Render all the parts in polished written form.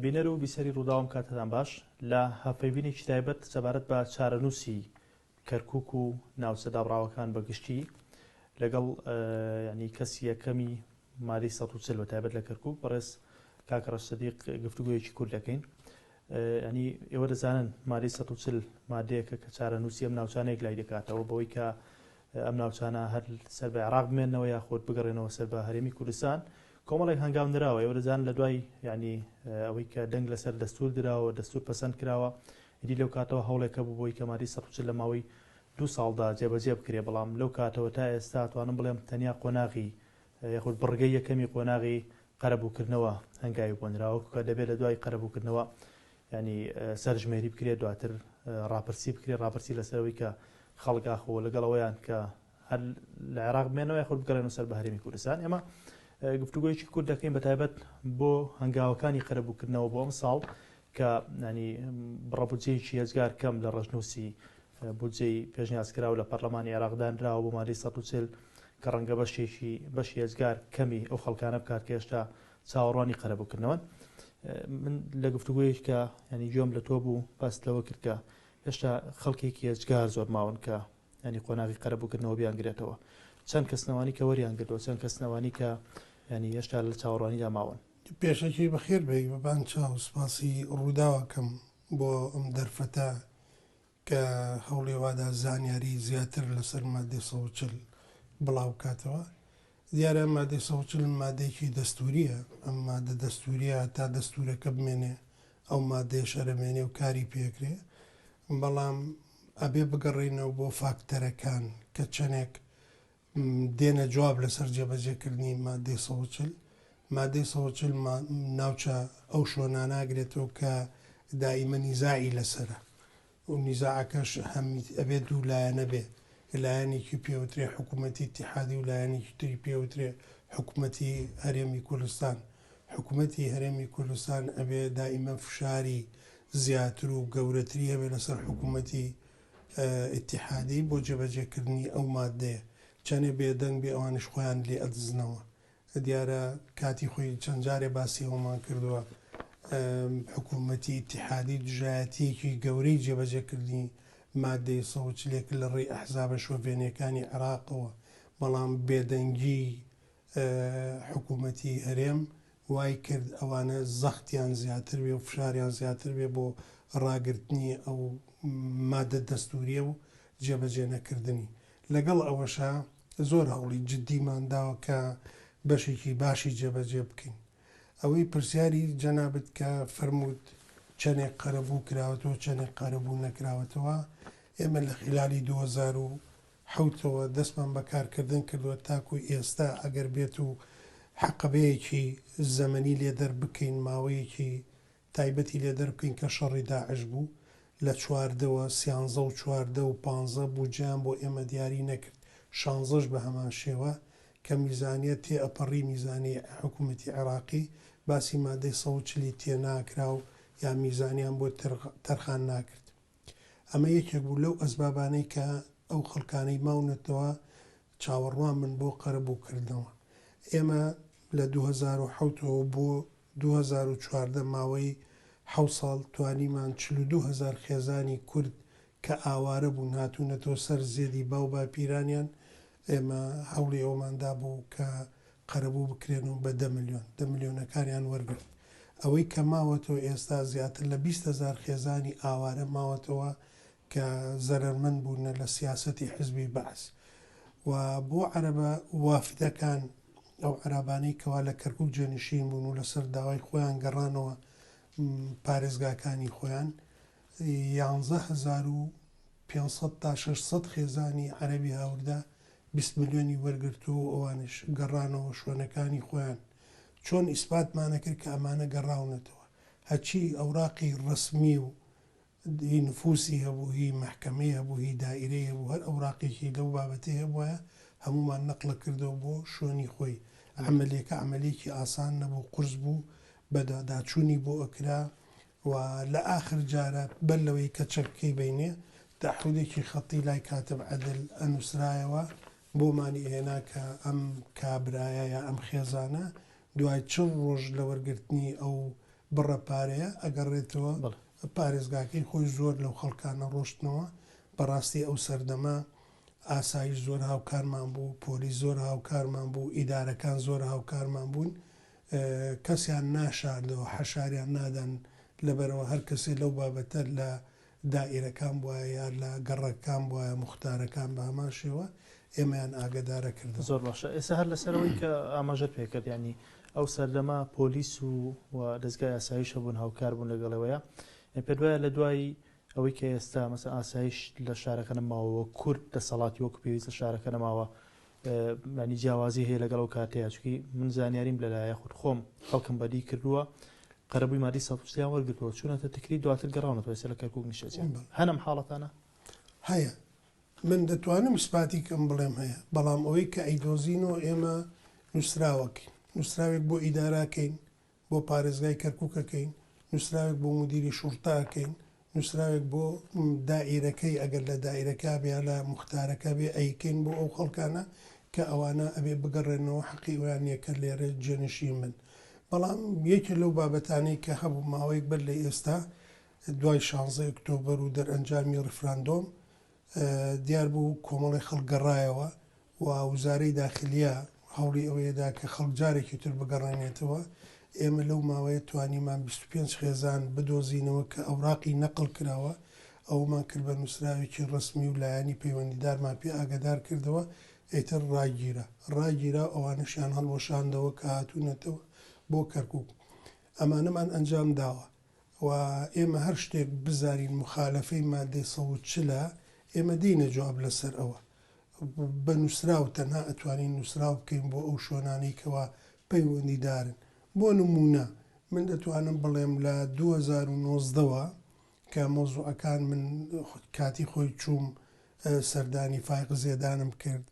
بینەر و بیسەری ڕووداوم کاتتان باش لە هەڤپەیڤینێکی تایبەت سەبارەت بە چارەنووسی کەرکوک و ناوچە دابڕاوەکان بە گشتی لەگەڵ ینی کەسی یەکەمی مادەی 140 بە تایبەت لە کەرکوک بەڕێز کاک ڕەش سدیق گفتوگۆیەکی کورت دەکەین ینی ئێوە دەزانن مادەی 140 مادەیەکە کە چارەنووسی ئەم ناوچانە یەکلایی دەکاتەوە بەوەی کە ئەم ناوچانە هەر سەر بە عێراق بمێنەوە یاخود بگەڕێنەوە سەر بە هەرێمی کوردستان کۆمەڵێک هەنگاو نراوە ئێوە دەزانن لە دوای یعنی ئەوەی کە دەنگ لەسەر دەستور دراوە دەستور پەسەند کراوە ئیدی لەو کاتەوە هەوڵێک هەبوو بۆی کە مادەی 140 لە ماوەی دوو ساڵدا جێبەجێ بکرێ بەڵام لەو کاتەوە تا ئێستا توانم بڵێم تەنیا قۆناغی یاخود بڕگەی یەکەمی قۆناغی قەرەبووکردنەوە هەنگاوی بۆ نراوە کە دەبێت لە دوای قەرەبووکردنەوە ینی سەرژمێری بکرێت دواتر ڕاپرسی بکرێت ڕاپرسی لەسەرەوەی کە خەڵک ئاخۆ لەگەڵ ئەوەیان کە هەر لە عێراق بمێنەوە یاخود بگەڕێنەوە سەر بە هەرێمی کوردستان ئێمە گفتوگۆیەکی کورت دەکەین بە تایبەت بۆ هەنگاوەکانی قەرەبووکردنەوە بۆ ئەم ساڵ کە ینی بڕە بودجەیەکی هێزگار کەم لە ڕەشنووسی بودجەی پێشنیازکراو لە پەرلەمانی عێراق دانراوە بۆ مادەی 140 کە ڕەنگە بەشێکی بەشی هێزگار کەمی ئەو خەڵکانە بکات کە هێشتا چاوەڕوانی قەرەبووکردنەوەن من لە گفتوگۆیەک کە ینی گوێم لە تۆ بوو باست لەوە کرد کە هێشتا خەڵکێکی هێجگار زۆر ماون کە ینی قۆناغی قەرەبووکردنەوە بیانگرێتەوە چەند کەسنەوانی کە وەریان گرتووە چەند کەسنەوانی کە ینی هێشتا لە چاوەڕوانیدا ماون. پێشەکی بەخێر بێی بە بان چاو سپاسی ڕووداو ئەکەم بۆ ئەم دەرفەتە کە هەوڵی وادا زانیاری زیاتر لەسەر مادەی 140 بڵاو بکاتەوە. دیارە مادەی 140 مادەیەکی دەستوورییە، ئەم مادە دەستوورییە تا دەستوورەکە بمێنێ ئەو مادەیەش ئەرەمێنێ و کاری پێکرێ، بەڵام ئەبێ بگەڕێینەوە بۆ فاکتەرەکان کە چەنێک دێنە جواب لەسەر جێبەجێکردنی مادەی 140. مادەی 140 ناوچە ئەو شۆنانە ئەگرێتەوە کە دائیمە نیزاعی لەسەرە و نیزاعەکەش هەم ئەبێ دوو لایەنە بێ، لایەنێکی پێوترێ حکوومەتی ئیتیحادی و لایەنێکی تری پێوترێ حکوومەتی هەرێمی کوردستان. حکوومەتی هەرێمی کوردستان ئەبێ دائیمە فشاری زیاتر و گەورەتری هەبێ لەسەر حکوومەتی ئیتیحادی بۆ جێبەجێکردنی ئەو ماددەیە. چەنێ بێدەنگ بێ ئەوانیش خۆیان لێ ئەدزنەوە. دیارە کاتی خۆی چەند جارێ باسی ئەوەمان کردووە حکوومەتی ئیتیحادی دژایەتییەکی گەورەی جێبەجێکردنی ماددەی 140 کرد لە ڕێی ئەحزابە شۆڤێنییەکانی عێراقەوە، بەڵام بێدەنگیی حکوومەتی هەرێم وای کرد ئەوانە زەختیان زیاتر بێ و فشاریان زیاتر بێ بۆ ڕاگرتنی ئەو مادە دەستوورییە و جێبەجێ نەکردنی. لەگەڵ ئەوەشا زۆر هەوڵی جدیمان داوە کە بەشێکی باشی جێبەجێ بکەین. ئەوەی پرسیاری جەنابت کە فەرمووت چەنێک قەرەبوو کراوەتەوە چەنێک قەرەبوو نەکراوەتەوە، ئێمە لە خیلالی 2007 ەوە دەستمان بە کارکردن کردووە تاکوو ئێستا ئەگەر بێت و حەقەبەیەکی زەمەنی لێ دەربکەین ماوەیەکی تایبەتی لێ دەربکەین کە شەڕی داعش بوو لە چواردەوە سیانزە و چواردە و پانزە بودجەیان بۆ ئێمە دیاری نەکرد شانزەش بە هەمان شێوە کە میزانیە تێ ئەپەڕی میزانیەی حکومەتی عێراقی باسی مادەی 140 ی تێ ناکرا و یا میزانیان بۆ تەرخان ناکرد ئەمە یەکێک بوو لەو ئەسبابانەی کە ئەو خەڵکانەی ماونەتەوە چاوەڕوان بن بۆ قەرەبوو کردنەوە ئێمە لە 2007 ەوە بۆ 2014 ماوەی حەوت ساڵ توانیمان 42 هەزار خێزانی کورد کە ئاوارە بوون هاتوونەتەوە سەر زێدی باو باپیرانیان ئێمە هەوڵی ئەوەمان دابوو کە قەرەبوو بکرێن و بە دە ملیۆن دە ملیۆنەکانیان وەرگرت. ئەوەی کە ماوەتەوە ئێستا زیاتر لە 20 هەزار خێزانی ئاوارە ماوەتەوە کە زەرەرمەند بوونە لە سیاسەتی حزبی بەعس و بۆ عەرەبە وافدەکان ئەو عەرابانەی کەوا لە کەرکوک جێنشین بوون و لەسەر داوای خۆیان گەڕانەوە پارێزگاکانی خۆیان 11500 تا 600 خێزانی عەرەبی هاوردە 20 ملیۆنی وەرگرتووە و ئەوانیش گەڕانەوە شوێنەکانی خۆیان. چۆن ئیسپاتمان ئەکرد کە ئەمانە گەڕاونەتەوە؟ هەرچی ئەوراقی ڕەسمی و هی نفوسی هەبوو، هی مەحکەمەی هەبوو، هی دائیرەی هەبوو، هەر ئەوراقێکی لەو بابەتەی هەبوایە هەموومان نەقڵە کردەوە بۆ شوێنی خۆی. عەمەلیەکە عەمەلیەکی ئاسان نەبوو، قورس بوو، بەدواداچوونی بۆ ئەکرا و لە ئاخر جارە بەر لەوەی کە چەکەکەی بینێ تەعهودێکی خەتی لای کاتب عەدل ئەنووسرایەوە بۆمانی ئەهێنا کە ئەم کابرایە یا ئەم خێزانە دوای 40 ڕۆژ لە وەرگرتنی ئەو بڕە پارەیە ئەگەڕێتەوە پارێزگاکەی خۆی زۆر لەو خەڵکانە ڕۆشتنەوە بەڕاستی ئەو سەردەمە ئاسایش زۆر هاوکارمان بوو پۆلیس زۆر هاوکارمان بوو ئیدارەکان زۆر هاوکارمان بوون کەسیان ناشاردەوە حەشاریان نادان لەبەرئەوە هەر کەسێ لەو بابەتە لە دائیرەکان بوایە یا لە گەڕەکەکان بوایە موختارەکان بە هەمان شێوە ئێمەیان ئاگەدارە کردەوە. زۆر باشە ئێستا هەر لەسەر ئەوەی کە ئاماژەت پێ کرد یانی ئەو سەردەمە پۆلیس و و دەزگای ئاسایش هەبوون هاوکار بوون لەگەڵ ئێوەیا یانی پێت وایە لە دوای ئەوەی کە ئێستا مەسەن ئاسایش لە شارەکە نەماوە و کورد دەسەڵاتی وەکو پێویست لە شارەکە نەماوە ینی جیاوازی هەیە لەگەڵ ئەو کاتەیە چونکی من زانیاریم لەلایە خود خۆم خەڵکم بەدی کردووە قەرەبووی مادی سەد وەرگرتووە چوونەتە تکری دواتر گەڕاونەتەوە ئێستا لە کەرکوک نیشتەجێن هەن ئەم حاڵەتانە؟ هەیە من دەتوانم ئیسپاتی کەم بڵێم هەیە بەڵام ئەوەی کە ئەیدۆزینەوە ئێمە نووسراوەکەین نووسراوێک بۆ ئیداراکەین بۆ پارێزگای کەرکوک ئەکەین، نوسراوێک بۆ مودیری شوڕتە ئەکەین، نوسراوێک بۆ دائیرەکەی ئەگەر لە دائیرەکە بێ یا لە موختارەکە بێ ئەیکەین بۆ ئەو خەڵکانە کە ئەوانە ئەبێ بگەڕێنەوە حەقی ئەویان نیە کە لێرە جێنشین بن. بەڵام یەکێ لەو بابەتانەی کە هەبوو ماوەیەک بەر لە ئێستا دوای شانزەی ئۆکتۆبەر و دەرئەنجامی ڕیفراندۆم دیار بوو کۆمەڵی خەڵک گەڕایەوە و وزارەی داخلیە هەوڵی ئەوەیەدا کە خەڵک جارێکی تر بگەڕێنێتەوە، ئێمە لەو ماوەیە توانیمان 25 خێزان بدۆزینەوە کە ئەوراقی نەقڵ کراوە، ئەوەمان کرد بە نووسراوێکی ڕەسمی و لایەنی پەیوەندیدارمان پێ ئاگادار کردەوە، ئیتر ڕاگیرا. ڕاگیرا و ئەوانەشیان هەڵوەشاندەوە کە هاتوونەتەوە بۆ کەرکووک. ئەمانەمان ئەنجام داوە و ئێمە هەر شتێک بزانین موخالەفەی مادەی 140 ە، ئێمە دێینە جواب لەسەر ئەوە. بە نووسراو تەنها ئەتوانین نووسراو بکەین بۆ ئەو شوێنانەی کەوا پەیوەندیدارن. بۆ نموونە من دەتوانم بڵێم لە 2019 وە کە مەوزوعەکان من کاتی خۆی چووم سەردانی فایق زێدانم کرد،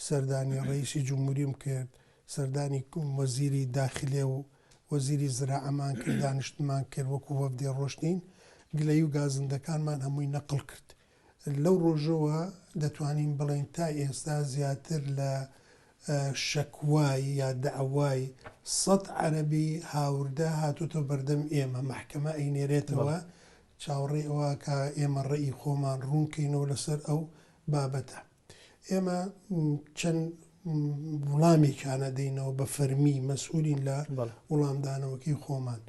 سەردانی ڕەئیسی جمهوریم کرد، سەردانی وەزیری داخلێ و وەزیری زراعەمان کرد، دانیشتنمان کرد وەکو وەفدێ ڕۆشتین، گلەیی و گازندەکانمان هەمووی نەقڵ کرد. لەو ڕۆژەوە دەتوانین بڵێین تا ئێستا زیاتر لە شەکوای یا دەعوای سەد عەرەبی هاوردە هاتۆتە بەردەم ئێمە، مەحکەمە ئەینێرێتەوە، چاوەڕێی ئەوە ئەکا ئێمە ڕەئی خۆمان ڕوون کەینەوە لەسەر ئەو بابەتە. ئێمە چەند وڵامێکیان ئەدەینەوە بە فەرمی، مەسئولین لە وڵامدانەوەکەی خۆمان.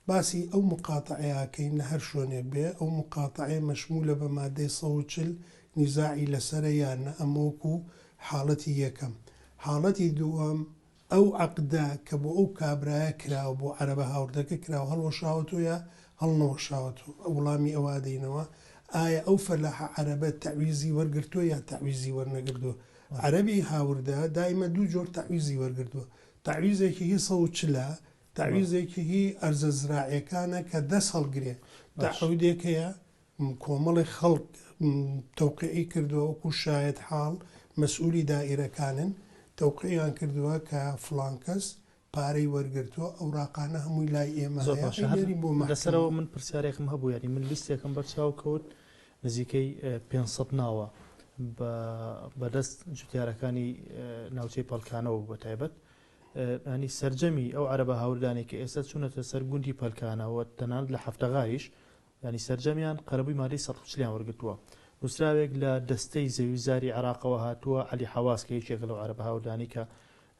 باسی ئەو مقاتەعەیە ئەکەین لە هەر شوێنێک بێ ئەو مقاتەعەیە مەشمولە بە مادەی 140 نیزاعی لەسەرە یان نە ئەمە وەکو حاڵەتی یەکەم. حاڵەتی دووەم ئەو عەقدە کە بۆ ئەو کابرایە کراوە بۆ عەرەبە هاوردەکە کراوە هەڵوەشاوەتەوە یا هەڵنەوەشاوەتەوە وڵامی ئەوە ئەدەینەوە ئایا ئەو فەلاحە عەرەبە تەعویزی وەرگرتووە یا تەعویزی وەرنەگردووە عەرەبی هاوردە دایمە دوو جۆر تەعویزی وەرگرتووە تەعویزێکی هی 140 ە تەعویزێکی هی ئەرزە زراعیەکانە کە دەست هەڵگرێ تەعهودێک هەیە کۆمەڵێک خەڵک تەوقیعی کردووە وەکو شایەت حاڵ مەسئولی دائیرەکانن تەوقیعیان کردووە کە فڵان کەس پارەی وەرگرتووە ئەوراقانە هەمووی لای ئێمە زۆر هەیە باشە هەر ئەینێرین بۆ مەحکەمە. لەسەرەوە من پرسیارێکم هەبوو یانی من لیستێکم بەرچاو کەوت نزیکەی 500 ناوە بە بەدەست جوتیارەکانی ناوچەی پەڵکانەوە بوو بە تایبەت ینی سەرجەمی ئەو عەرەبە هاوردانەی کە ئێستا چوونەتە سەر گوندی پەلکانە و تەنانەت لە حەفتەغاریش ینی سەرجەمیان قەرەبووی مادەی 140 یان وەرگرتووە. نووسراوێک لە دەستەی زەویوزاری عێراقەوە هاتووە عەلی حەواس کە یەکێکە لەو عەرەبە هاوردانەی کە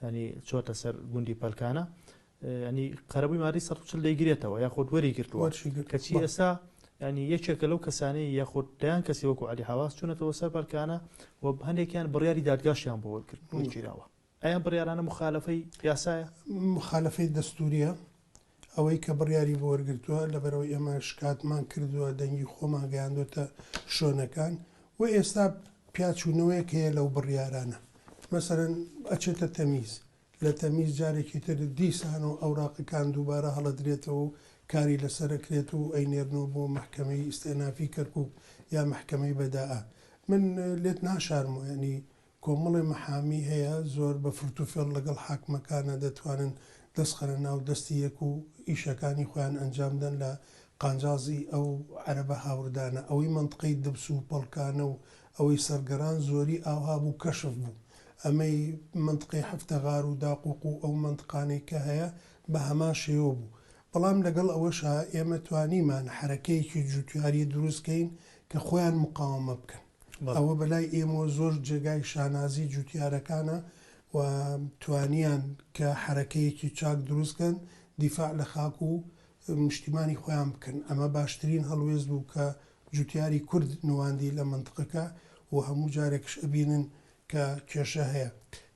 ینی چۆتە سەر گوندی پەلکانە ینی قەرەبووی مادەی 140 دەیگرێتەوە یاخود وەری گرتووە کەچی ئێستا ینی یەکێکە لەو کەسانەی یاخود دەیان کەسی وەکو عەلی حەواس چوونەتەوە سەر پەلکانە و هەندێکیان بڕیاری دادگاشیان بۆ وەرگیراوە. ئایا ئەم بڕیارانە موخالەفەی یاسایە؟ موخالەفەی دەستوریە، ئەوەی کە بڕیاری بۆ وەرگرتووە، لەبەرئەوەی ئێمە شکاتمان کردووە، دەنگی خۆمان گەیاندۆتە شوێنەکان و ئێستا پیاچوونەوەیەک هەیە لەو بڕیارانە. مەسەلەن ئەچێتە تەمیز، لە تەمیز جارێکی تر دیسانەوە ئەوراقەکان دووبارە هەڵەدرێتەوە و کاری لەسەر ئەکرێت و ئەینێرنەوە بۆ مەحکەمەی ئیستئنافی کەرکوک یا مەحکەمەی بەدائە. من لێت ناشارمەوە یانی کۆمەڵێ مەحامی هەیە زۆر بە فرتوفێڵ لەگەڵ حاکمەکانا دەتوانن دەست خەنە ناو دەستی یەک و ئیشەکانی خۆیان ئەنجام دەن لە قانجازی ئەو عەرەبە هاوردانە. ئەوەی مەنتقەی دبس و پەڵکانە و ئەوەی سەرگەڕان زۆری ئاوها بوو کەشف بوو. ئەمەی مەنتقەی حەفتەغار و داقوق و ئەو مەنتقانەی کە هەیە بە هەمان شێوە بوو. بەڵام لەگەڵ ئەوەشا ئێمە توانیمان حەرەکەیەکی جوتیاری دروست کەین کە خۆیان مقاوەمە بکەن. ئەوە بەلای ئێمەوە زۆر جێگای شانازی جوتیارەکانە و توانیان کە حەرەکەیەکی چاک دروست کەن دیفاع لە خاک و نیشتیمانی خۆیان بکەن. ئەمە باشترین هەڵوێست بوو کە جوتیاری کورد نواندی لە مەنتقەکە و هەموو جارێکش ئەبینن کە کێشە هەیە.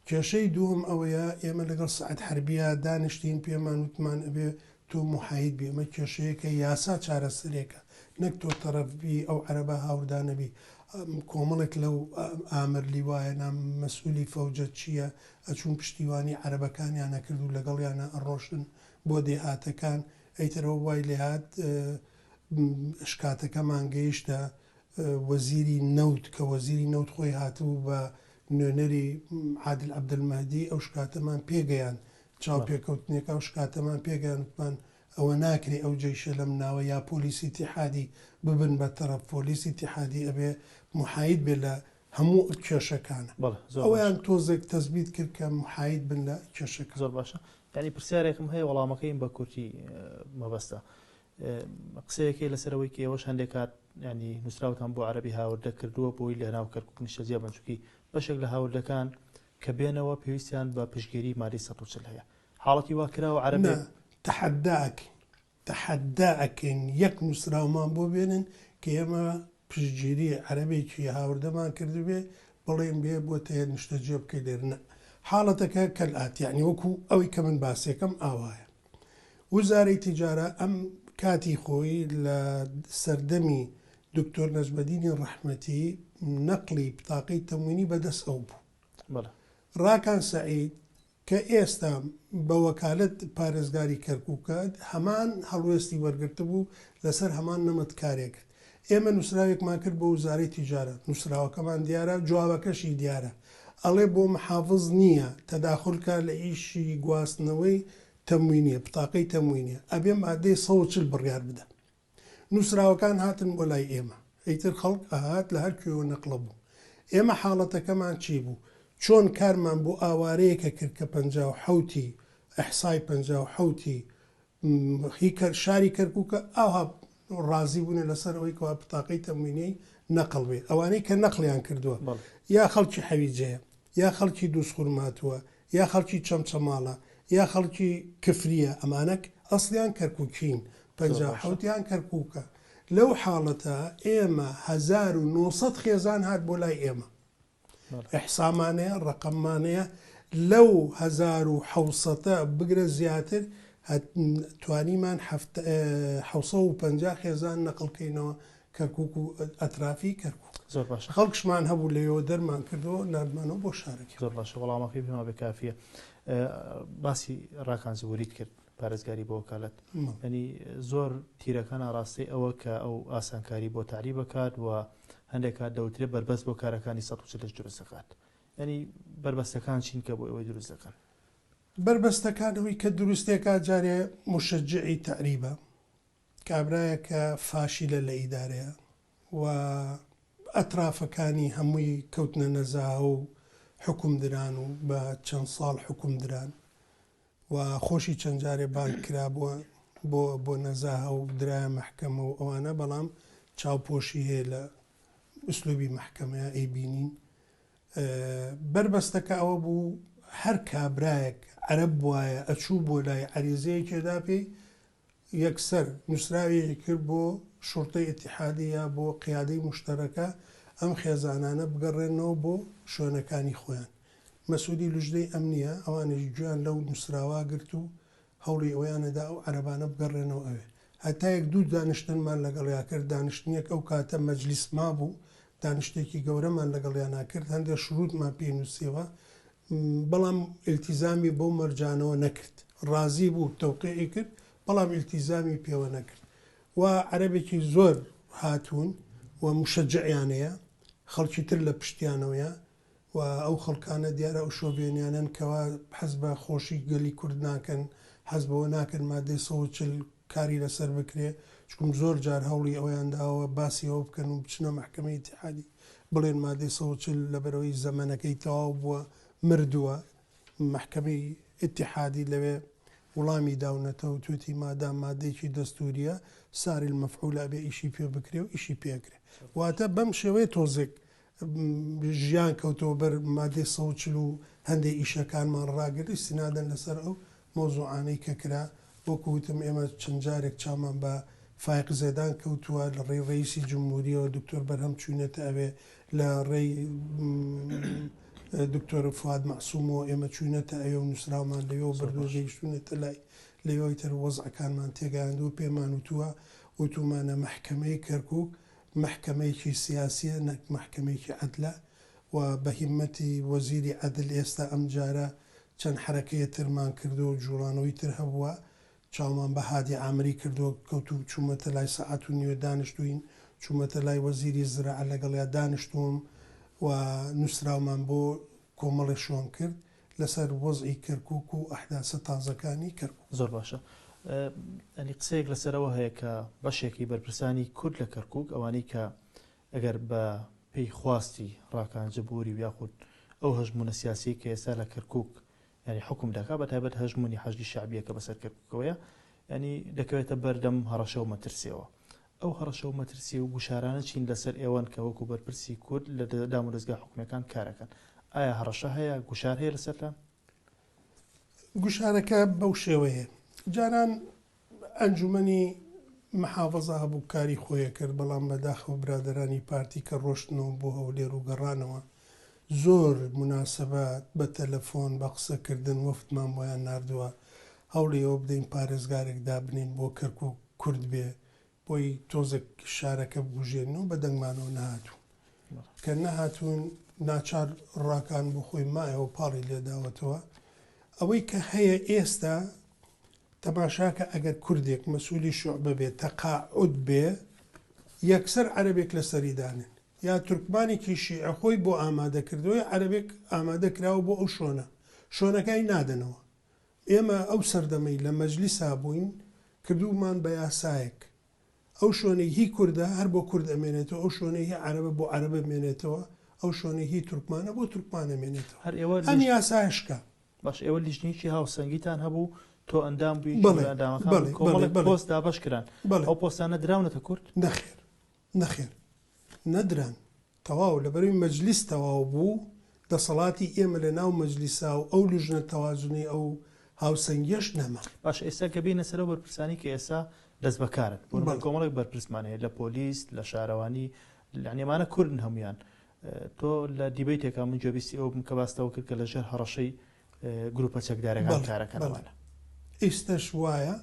کێشەی دووەم ئەوەیە ئێمە لەگەڵ سەعد حەربیە دانیشتین پێمان وتمان ئەبێ تۆ موحاید بی ئەمە کێشەیەکە یاسا چارەسەرێکە نەک تۆ تەرەف بی ئەو عەرەبە هاوردانە بی کۆمەڵێک لەو ئامر لیوایە نا مەسئولی فەوجە چیە ئەچوون پشتیوانی عەرەبەکانیان ئەکرد و لەگەڵیانا ئەڕۆشتن بۆ دێهاتەکان ئەیتر ئەوە وای لێهات شکاتەکەمان گەیشتە وەزیری نەوت کە وەزیری نەوت خۆی هاتبوو بە نوێنەری عادل عەبدولمەهدی ئەو شکاتەمان پێگەیاند چاوپێکەوتنێک ئەو شکاتەمان پێگەیاند وتمان ئەوە ناکرێ ئەو جەیشە لەم ناوە یا پۆلیسی ئیتیحادی ببن بە تەرەف پۆلیسی ئیتیحادی ئەبێ محاید بێ لە هەموو کێشەکانە بەڵێ زۆر ئەوەیان باشە. تۆزێک تەسبیت کرد کە محاید بن لە کێشەکان. زۆر باشە یانی پرسیارێکم هەیە وەڵامەکەیم بە کورتی مەبەستە قسەیەکەی لەسەر ئەوەی کە ئێوەش هەندێک کات ینی نووسراوتان بۆ عەرەبی هاوردە کردووە بۆی لە ناو کەرکوک نیشتەجێ بن چونکی بەشێک لە هاوردەکان کە بێنەوە پێویستیان بە پشتگیری مادەی 140 هەیە حاڵەتی وا کراوە نا عەرەبێک تەحەدا ئەکەین تەحەدا ئەکەین یەک نووسراومان بۆ بێنن کە ئێمە پشتگیری عەرەبێکی هاوردەمان کردبێ بڵێن بێ بۆ تێ نیشتەجێ بکەی لێرە نا حاڵەتەکە کەلئات یانی وەکو ئەوەی کە من باسێکەم ئاوایە وزارەی تیجارە ئەم کاتی خۆی لە سەردەمی دکتۆر نەجمەدینی ڕەحمەتی نەقلی بتاقەی تەموینی بەدەست ئەو بوو. بەڵێ. ڕاکان سەعید کە ئێستا بە وەکالەت پارێزگاری کەرکوکە هەمان هەڵوێستی وەرگرتبوو لەسەر هەمان نەمەت کارێ کرد. ئێمە نوسراوێکمان کرد بۆ وزارەی تیجارە نوسراوەکەمان دیارە جوابەکەشی دیارە ئەڵێ بۆ محافز نییە تەداخول کا لە ئیشی گواستنەوەی تەموینیە بتاقەی تەموینیە ئەبێ مادەی 140 بڕیار بدا نوسراوەکان هاتن بۆ لای ئێمە ئیتر خەڵک ئەهات لە هەر کوێوە نەقڵە بوو ئێمە حاڵەتەکەمان چی بوو چۆن کارمان بۆ ئاوارەیەکە کرد کە 57 ی ئیحسای 57 ی هی شاری کەرکوکە ئاوها ڕازی بوونە لەسەر ئەوەی کەوا بتاقەی تەموینیی نەقڵ بێ ئەوانەی کە نەقڵیان کردووە یا خەڵکی حەویجەیە یا خەڵکی دووزخورماتووە یا خەڵکی چەمچەماڵە یا خەڵکی کفریە ئەمانەک ئەسڵیان کەرکوکین 57 یان کەرکوکە لەو حاڵەتە ئێمە 1900 خێزان هات بۆ لای ئێمە ئیحسامان هەیە، ڕەقەممان هەیە، لەو 1700ە بگرە زیاتر توانیمان 750 خێزان نەقڵ کەینەوە کەرکوک و ئەترافی کەرکوک. زۆر باشە. خەڵکشمان هەبوو لەوێوە دەرمان کردەوە ناردمانەوە بۆ شارەکەی. زۆر باشە وەڵامەکەی پێمان بێ کافیە. باسی ڕاکان زبوریت کرد. پارێزگاری بۆ وەکالەت یانی زۆر تیرەکان ئاراستەی ئەوە کە ئەو ئاسانکاری بۆ تەعریب ئەکات و هەندێک کات دەوترێ بەربەست بۆ کارەکانی 140 دروست دەکات یانی بەربەستەکان چین کە بۆ ئێوەی دروست دەکەن؟ بەربەستەکان ئەوەی کە دروستێکا جارێ موشەجعی تەعریبە کابرایەکە فاشیلە لە ئیدارەیە و ئەترافەکانی هەمووی کەوتنە نەزاهە و حوکم دران و بە چەند ساڵ حوکم دران و خۆشی چەند جارێ بانگ کرابووە بۆ بۆ نەزاهە و درایە مەحکەمە و ئەوانە بەڵام چاوپۆشی هەیە لە ئسلوبی مەحکەمەیە ئەیبینین بەربەستەکە ئەوە بوو هەر کابرایەک عەرەب بوایە ئەچوو بۆ لای عەریزەیەکێدا پێی یەکسەر نووسراوێکی کرد بۆ شوڕتەی ئیتیحادی یا بۆ قیادەی موشتەرەکە ئەم خێزانانە بگەڕێننەوە بۆ شوێنەکانی خۆیان. مەسئولی لوجنەی ئەمنییە، ئەوانیش گوێیان لەو نووسراوە گرت و هەوڵی ئەوەیان ئەدا ئەو عەرەبانە بگەڕێنەوە ئەوێ. هەتا یەک دوو دانیشتنمان لەگەڵیا کرد، دانیشتنێک ئەو کاتە مەجلیس مابوو، دانیشتێکی گەورەمان لەگەڵیانا کرد، هەندێ شرووتمان پێی نووسیەوە، بەڵام ئیلتیزامی بەو مەرجانەوە نەکرد. ڕازی بوو تەوقیعی کرد، بەڵام ئیلتیزامی پێوە نەکرد. و عەرەبێکی زۆر هاتوون و موشەجعیان هەیە، خەڵکی تر لە پشتیانەوەیە و ئەو خەڵکانە دیارە ئەو شۆڤێنیانەن کەوا حەز بە خۆشی گەلی کورد ناکەن، حەز بەوە ناکەن مادەی 140 کاری لەسەر بکرێ، چونکم زۆر جار هەوڵی ئەوەیان داوە باسی ئەوە بکەن و بچنە مەحکەمەی ئیتیحادی بڵێن مادەی 140 لەبەرئەوەی زەمەنەکەی تەواو بووە مردووە، مەحکەمەی ئیتیحادی لەوێ وڵامی داونەتەوە وتوێتی مادام مادەیەکی دەستوریە ساری المفعول ئەبێ ئیشی پێ بکرێ و ئیشی پێ ئەکرێ واتە بەم شێوەیە تۆزێک ژیان کەوتەوە بەر مادەی 140 و هەندێ ئیشەکانمان ڕاگرت ئیستنادەن لەسەر ئەو مەوزوعانەی کە کرا وەکو وتم ئێمە چەند جارێک چاومان بە فایق زێدان کەوتووە لە ڕێی ڕەئیسی جمهوریەوە دکتۆر بەرهەم چوینەتە ئەوێ لە ڕێی دکتۆر فواد مەعسومەوە ئێمە چوینەتە ئەوێ و نووسراومان لەوێوە بردووە گەیشتوینەتە لای لەوێوەی تر وەزعەکانمان تێگەیاندووە پێمان وتووە وتومانە مەحکەمەی کەرکوک مەحکەمەیەکی سیاسیە نەک مەحکەمەیەکی عەدلە و بە هیمەتی وەزیری عەدل ئێستا ئەمجارە چەند حەرەکەیە ترمان کردووە و جوڵانەوەی تر هەبووە چاومان بە هادی عامری کردووە کەوتوو چوومەتە لای سەعات و نیوێ دانیشتووین چوومەتە لای وەزیری زراعە لەگەڵیا دانیشتووم و نووسراومان بۆ کۆمەڵێ شۆن کرد لەسەر وەزعی کەرکووک و ئەحداسە تازەکانی کەرکووک. زۆر باشە. یانی قسەیەک لەسەر ئەوە هەیە کە بەشێکی بەرپرسانی کورد لە کەرکووک ئەوانەی کە ئەگەر بە پێی خواستی ڕاکان جبووری و یاخود ئەو هەژموونە سیاسیەی کە ئێستا لە کەرکووک یانی حوکم دەکا بە تایبەت هەژموونی حەشدی شەعبیە کە بەسەر کەرکووکەوەیە یانی دەکەوێتە بەردەم هەڕەشە و مەترسیەوە. ئەو هەڕەشە و مەترسی و گوشارانە چین لەسەر ئێوەن کە وەکو بەرپرسی کورد لە دامودەزگا حکومیەکان کارەکەن؟ ئایا هەڕەشە هەیە، گوشار هەیە لەسەرتان؟ گوشارەکە بەو شێوەیە، جاران ئەنجومەنی محافەزە هەبوو کاری خۆی ئەکرد، بەڵام بەداخەوە برادەرانی پارتی کە ڕۆشتنەوە بۆ هەولێر و گەڕانەوە زۆر موناسەبات بە تەلەفۆن بە قسەکردن وەفدمان بۆیان ناردووە هەوڵی ئەوە بدەین پارێزگارێک دابنێین بۆ کەرکوک کورد بێ بۆی تۆزێک شارەکە بگوژێنن و بە دەنگمانەوە نەهاتوون کە نەهاتوون ناچار ڕاکان بۆ خۆی مایەوە پاڵی لێداوەتەوە ئەوەی کە هەیە ئێستا تەماشاکە ئەگەر کوردێک مەسولی شوعبە بێ تەقاعود بێ یەکسەر عەرەبێک لەسەری دانێن یا تورکمانێکی شیعە خۆی بۆ ئامادە کردووە یا عەرەبێک ئامادە کراوە بۆ ئەو شۆنە شۆنەکای نادەنەوە ئێمە ئەو سەردەمەی لە مەجلیسا بووین کردوومان بە یاسایەک ئەو شۆنەی هی کوردە هەر بۆ کورد ئەمێنێتەوە ئەو شۆنەی هی عەرەبە بۆ عەرەب ئەمێنێتەوە ئەو شۆنەی هی تورکمانە بۆ تورکمان ئەمێنێتەوە هەر ئێوە ئەم یاسایە شکا. باشە ئێوە لیژنەیەکی هاوسەنگیتان هەبوو تۆ ئەندام بووی یەکێک لە ئەندامەکان بووی کۆمەڵێک پۆست دابەش کران ئەو پۆستانە دراونەتە کورد؟ نەخێر نەخێر نەدران تەواو لەبەرەوەی مەجلیس تەواو بوو دەسەڵاتی ئێمە لە ناو مەجلیسا و ئەو لوژنە تەوازنەی ئەو هاوسەنگیەش نەما. باشە ئێستا کە بێینە سەر ئەو بەرپرسانەی کە ئێستا دەستبەکارن بۆ نموونە کۆمەڵێک بەرپرسمان هەیە لە پۆلیس لە شارەوانی یانی ئەمانە کوردن هەموویان تۆ لە دیبەیتێکا من گوێبیستی ئەوە بووم کە باست لەوە کرد کە لەژێر هەڕەشەی گروپە چەکدارەکان کارەکەن ئەوانە. ئیستەش وایە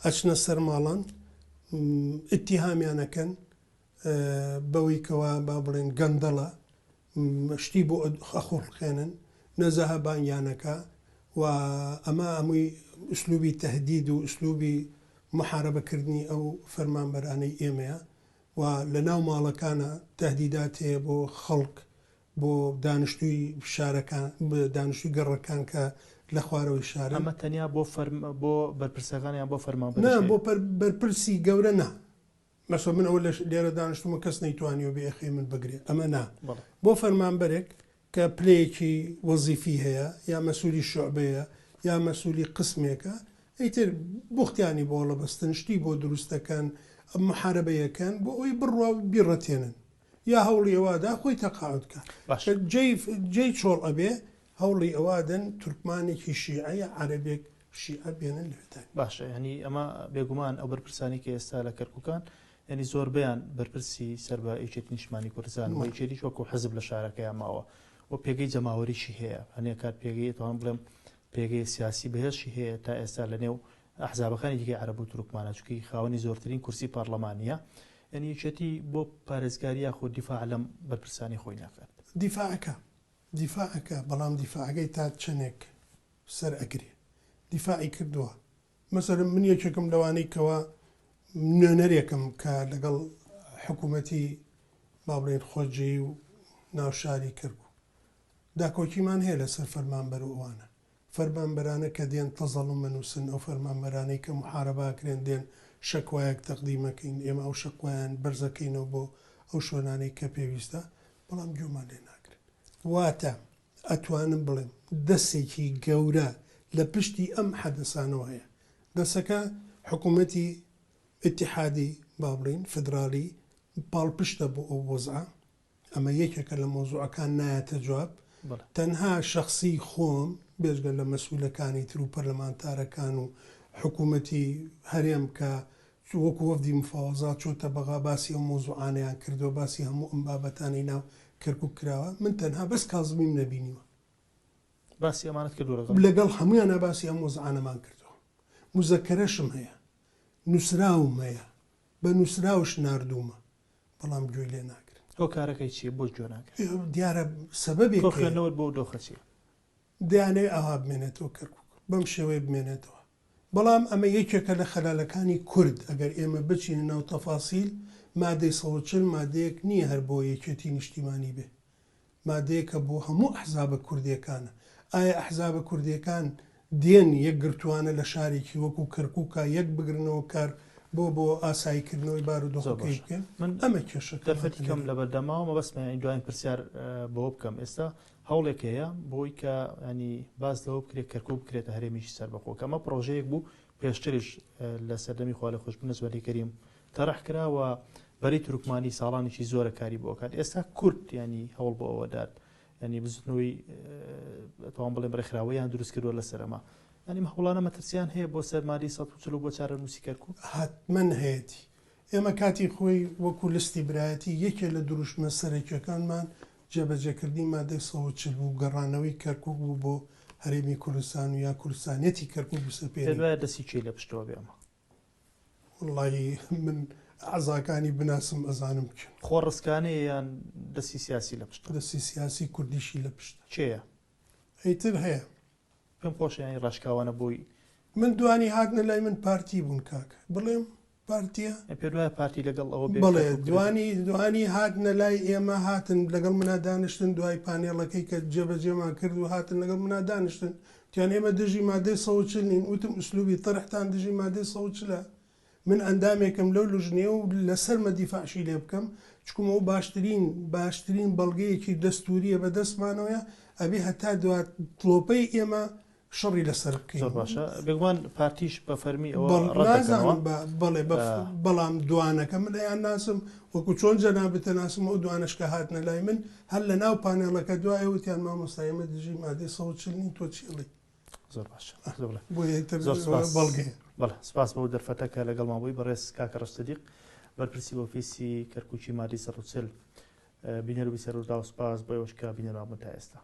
ئەچنە سەر ماڵان ئیتیهامیان ئەکەن بەوەی کەوا با بڵێن گەندەڵە شتی بۆ ئەخوڵقێنن نەزەهە بانگیان ئەکا و ئەمە هەمووی ئسلوبی تەهدید و ئسلوبی محاربەکردنی ئەو فەرمانبەرانەی ئێمەیە و لە ناو ماڵەکانا تەهدیدات هەیە بۆ خەڵک بۆ دانشتووی شارەکان دانشتووی گەڕەکان کە لە خوارەوەی شارن. ئەمە تەنیا بۆ فەرم بۆ بەرپرسەکان یان بۆ فەرمانبەریش نا هەیە؟ بۆ بەرپرسی گەورە نا. مەسەڵەن من ئەوە لێرە دانیشتوومە کەس نەیتوانیوە بێ ئێخەی من بگرێ ئەمە نا. بەڵێ. بۆ فەرمانبەرێک کە پلەیەکی وەزیفی هەیە یا مەسولی شوعبەیە یا مەسولی قسمێکە ئیتر بوختیانی بۆ هەڵەبەستن شتی بۆ دروست دەکەن محاربەی ئەکەن بۆ ئەوەی بڕوا و بیڕەتێنن یا هەوڵی ئەوە ئەدا خۆی تەقاعود کا باشە. کە جێی جێی چۆڵ ئەبێ هەوڵی ئەوە ئەدەن تورکمانێکی شیعە یا عەرەبێک شیعە بێنن لەوێ دانێن. باشە یانی ئەمە بێگومان ئەو بەرپرسانەی کە ئێستا لە کەرکوکان یانی زۆربەیان بەرپرسی سەر بە یەکێتی نیشتمانی کوردستان و یەکێتیش وەکو حزب لە شارەکەیا ماوە و پێگەی جەماوەریشی هەیە هەنێ کات پێگەی ئەتوانم بڵێم پێگەی سیاسی بەهێزشی هەیە تا ئێستا لە نێو ئەحزابەکانی دیکەی عەرەب و تورکمانە چونکی خاوەنی زۆرترین کورسی پەڕلەمانیە یانی یەکێتی بۆ پارێزگاری یاخود دیفاع لەم بەرپرسانی خۆی ناکات. دیفاعەکە دیفاعەکە بەڵام دیفاعەکەی تا چەنێک سەر ئەگرێ دیفاعی کردووە مەسەلەن من یەکێکم لەوانەی کەوا نوێنەرێکم کە لەگەڵ حکوومەتی با بڵێین خۆجێی و ناو شاری کەرکووک داکۆکیمان هەیە لەسەر فەرمانبەر و ئەوانە فەرمانبەرانە کە دێن تەزەڵوم ئەنووسن ئەو فەرمانبەرانەی کە محارەبە ئەکرێن دێن شەکوایەک تەقدیم ئەکەین ئێمە ئەو شەکوایان بەرزەکەینەوە بۆ ئەو شوێنانەی کە پێویستە بەڵام گوێمان لێ ناگرن واتە ئەتوانم بڵێم دەسێکی گەورە لە پشتی ئەم حەدەسانەوە هەیە. دەسەکە حکوومەتی ئیتیحادی با بڵێین فیدراڵی پاڵپشتە بۆ ئەو وەزعە. ئەمە یەکێکە لە مەوزوعەکان نایەتە جواب. تەنها شەخسی خۆم بێجگە لە مەسئولەکانی تر و پەرلەمانتارەکان و حکوومەتی هەرێم کە وەکو وەفدی مفاوەزات چۆتە بەغا باسی ئەو مەوزوعانەیان کردووە، باسی هەموو ئەم بابەتانەی ناو کەرکوک کراوە، من تەنها بەس کازمیم نەبینیوە. باسی ئەمانەت کردووە لەگەڵ؟ لەگەڵ هەموویانا باسی ئەم وەزعانەمان کردووە. موزەکەرەشم هەیە، نووسراوم هەیە، بە نووسراوش ناردوومە، بەڵام گوێی لێ ناگرن. هۆکارەکەی چییە بۆ گوێ ناگرن؟ دیارە سەبەبێک تۆ هەیە. خوێندنەوەت بۆ ئەو دۆخە چییە؟ دەیانەوێت ئاوا بمێنێتەوە کەرکوک، بەم شێوەیە بمێنێتەوە. بەڵام ئەمە یەکێکە لە خەلالەکانی کورد، ئەگەر ئێمە بچینە ناو تەفاسیل، مادەی 140 مادەیەک نییە هەر بۆ یەکێتی نیشتیمانی بێ، مادەیەکە بۆ هەموو ئەحزابە کوردییەکانە. ئایا ئەحزابە کوردییەکان دێن یەکگرتووانە لە شارێکی وەکو کەرکوکا یەک بگرنەوە کار بۆ بۆ ئاساییکردنەوەی زۆر بارودۆخەکەی باشە بکەن؟ من ئەمە کێشەکەمانە دەرفەتی کەم لێرە. لەبەردەم ماوە مەبەستمە یانی دواین پرسیار بەوە بکەم ئێستا هەوڵێک هەیە بۆی کە ینی باس لەوە بکرێت کەرکوک بکرێتە هەرێمیی سەربەخۆ کە ئەمە پڕۆژەیەک بوو پێشتریش لە سەردەمی خوالێخۆشبوو نەجمەدین کەریم تەرح کرا و بەرەی تورکمانی ساڵانێکی زۆرە کاری بۆ ئەکات ئێستا کورد ینی هەوڵ بۆ ئەوە دات ینی بزوتنەوەی توان بڵێم ڕێکخراوەیان دروست کردووە لەسەر ئەمە ینی هەوڵانە مەترسیان هەیە بۆ سەر مادەی 140 بۆ چارەنووسی کەرکوک؟ حەتمەن هەیەتی. ئێمە کاتی خۆی وەکو لستی برایەتی یەکێ لە دروشمە سەرەکیەکانمان جێبەجێکردنی مادەی 140 بوو، گەڕانەوەی کەرکوک بوو بۆ هەرێمی کوردستان و یا کوردستانیەتی کەرکوک پێت بسەپێنین. وایە دەستی کێی لە پشتەوە بێ ئەمە؟ وەڵاهی من ئەعزاکانی بناسم ئەزانم کێن. خۆڕسکانەیە یان دەستی سیاسی لە پشتە؟ دەستی سیاسی کوردیشی لە پشتە. کێیە؟ ئیتر هەیە. پێم خۆشە یانی ڕاشکاوانە بۆی. من دوانی هاتنە لای من پارتی بوون کاکە بڵێم پارتیە؟ پێت وایە پارتی لەگەڵ ئەوە بێ بەڵێ کەرکوک کرێتە؟ دوانی دوانی هاتنە لای ئێمە هاتن لەگەڵ منا دانیشتن دوای پانێڵەکەی کە جێبەجێمان کرد و هاتن لەگەڵ منا دانیشتن وتیان ئێمە دژی مادەی 140 نین وتم ئوسلوبی تەرحتان دژی مادەی 140 ە من ئەندامێکم لەو لوژنەیە و لەسەرمە دیفاعشی لێ بکەم چکم ئەو باشترین باشترین بەڵگەیەکی دەستوریە بە دەستمانەوەیە ئەبێ هەتا دوا تڵۆپەی ئێمە شەڕی لەسەر بکەین. زۆر باشە بێگومان پارتیش بە فەرمی ئەوە بەڵ ڕەت دەکەنەوە. نازانم بە بەڵێ بە بەڵام دوانەکە من ئەیان ناسم وەکو چۆن جەنابت ئەناسم ئەو دوانەش کە هاتنە لای من هەر لە ناو پانێڵەکە دوایە وتیان مامۆستا ئێمە دژی مادەی 140 نین تۆ چی ئەڵێی. زۆر باشە بڵێ بۆیە ئیتر زۆر سپاس بەڵگەیە. بەڵێ سپاس بەو دەرفەتە کە لەگەڵمان بووی بەڕێز کاکە ڕەش سدیق بەرپرسی ئۆفیسی کەرکوکی مادەی 140 بینەر و بیسەر ڕووداو سپاس بۆ ئێوەش کە بینەرمان بوون تا ئێستا.